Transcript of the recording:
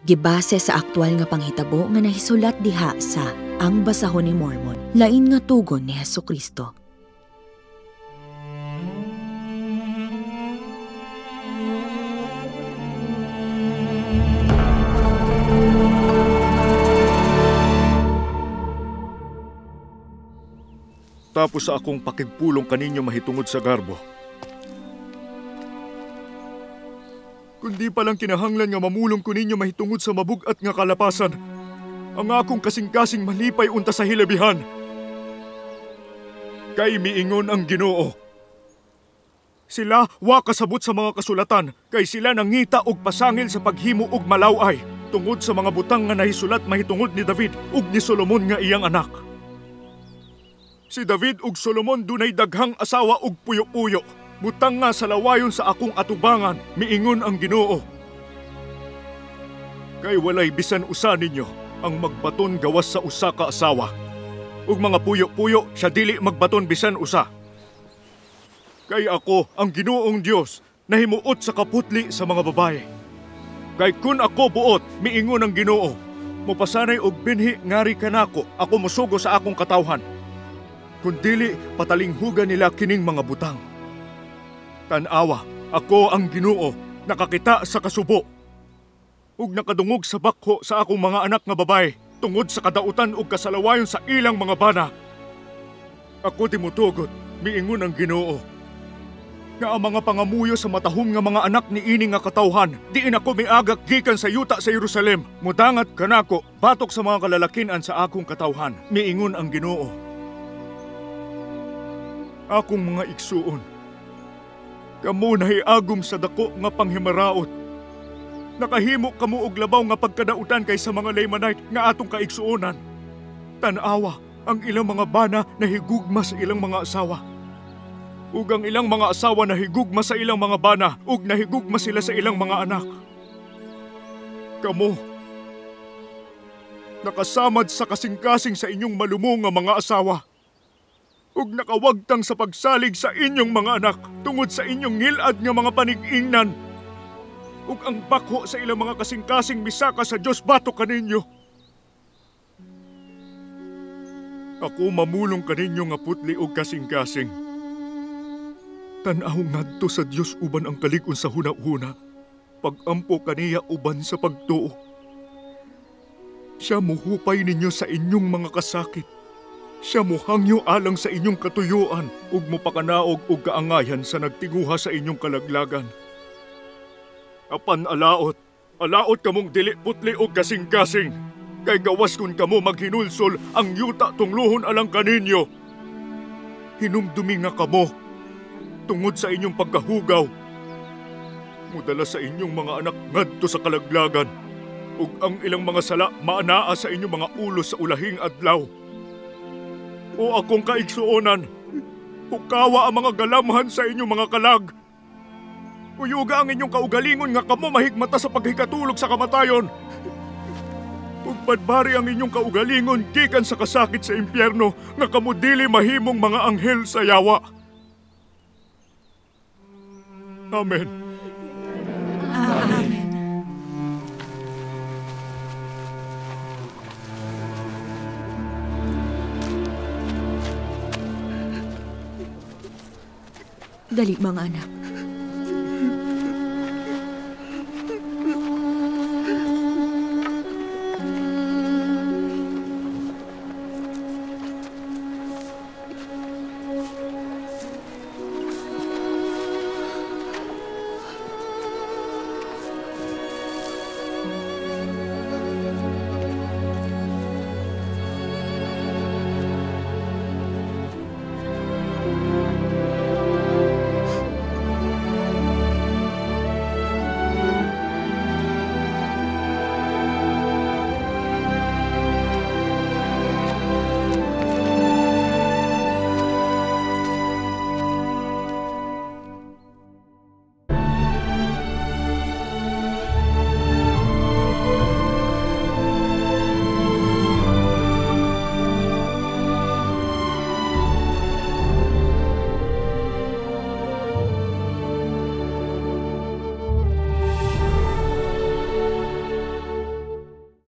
Gibase sa aktual nga panghitabo nga nahisulat diha sa Ang Basahon ni Mormon, lain nga tugon ni Hesukristo. Tapos sa akong pakigpulong kaninyo mahitungod sa garbo. Kundi palang kinahanglan nga mamulong ko ninyo mahitungod sa mabug-at nga kalapasan. Ang akong kasing-kasing malipay unta sa hilabihan. Kay miingon ang Ginoo. Sila wa kasabot sa mga kasulatan, kay sila nangita og pasangil sa paghimo og malaway tungod sa mga butang nga nahisulat mahitungod ni David ug ni Solomon nga iyang anak. Si David ug Solomon dunay daghang asawa ug puyo-puyo. Butang nga sa lawayon sa akong atubangan, miingon ang Ginoo. Kay walay bisan usa ninyo ang magbaton gawas sa usa ka asawa. Ug mga puyo-puyo siya dili magbaton bisan usa. Kay ako ang Ginoong Dios nahimuot sa kaputli sa mga babaye. Kay kun ako buot, miingon ang Ginoo, mopasanay og binhi ngari kanako, ako mosugo sa akong katawhan. Kun dili patalinghugan nila kining mga butang. Tan-awa, ako ang Ginoo, nakakita sa kasubo ug nakadungog sa bakho sa akong mga anak nga babae tungod sa kadautan ug kasalawayon sa ilang mga bana. Ako timutugot, miingon ang Ginoo, nga ang mga pangamuyo sa matahom nga mga anak ni ini nga katawhan, diin ako miagak gikan sa yuta sa Jerusalem. Mudangat kanako batok sa mga kalalakinan sa akong katawhan, miingon ang Ginoo. Akong mga igsuon, kamo nahiagom sa dako nga panghimaraot. Nakahimo kamo og labaw nga pagkadautan kaysa mga Lamanite nga atong kaigsuonan. Tan-awa, ang ilang mga bana nahigugma sa ilang mga asawa. Ug ang ilang mga asawa nahigugma sa ilang mga bana, ug nahigugma sila sa ilang mga anak. Kamo, nakasamad sa kasing-kasing sa inyong malumo nga mga asawa, ug nakawagtang sa pagsalig sa inyong mga anak tungod sa inyong ngilad nga mga panig-ingnan. Ug ang bakho sa ilang mga kasing-kasing misaka sa Dios batok kaninyo. Ako mamulong kaninyo nga putli og kasing-kasing. Tan-aw ngadto sa Dios uban ang kalig-on sa huna-huna, pag-ampo kaniya uban sa pagtuo. Siya muhupay ninyo sa inyong mga kasakit. Siya muhangyo alang sa inyong katuyuan ug mupakanaog og kaangayan sa nagtinguha sa inyong kalaglagan. Apan alaot, alaot kamong dili putli og kasing-kasing, kay gawas kun kamo maghinulsol ang yuta tungluhon alang kaninyo. Hinumdumi nga kamo tungod sa inyong pagkahugaw, mudala sa inyong mga anak ngadto sa kalaglagan, ug ang ilang mga sala maanaa sa inyong mga ulo sa ulahing adlaw. O akong kaigsuonan, hukawa ang mga galamhan sa inyong mga kalag. Uyuga ang inyong kaugalingon nga kamo mahigmata sa paghikatulog sa kamatayon. Ug badbari ang inyong kaugalingon gikan sa kasakit sa impyerno nga kamo dili mahimong mga anghel sa yawa. Amen. Amen. Dali mga anak.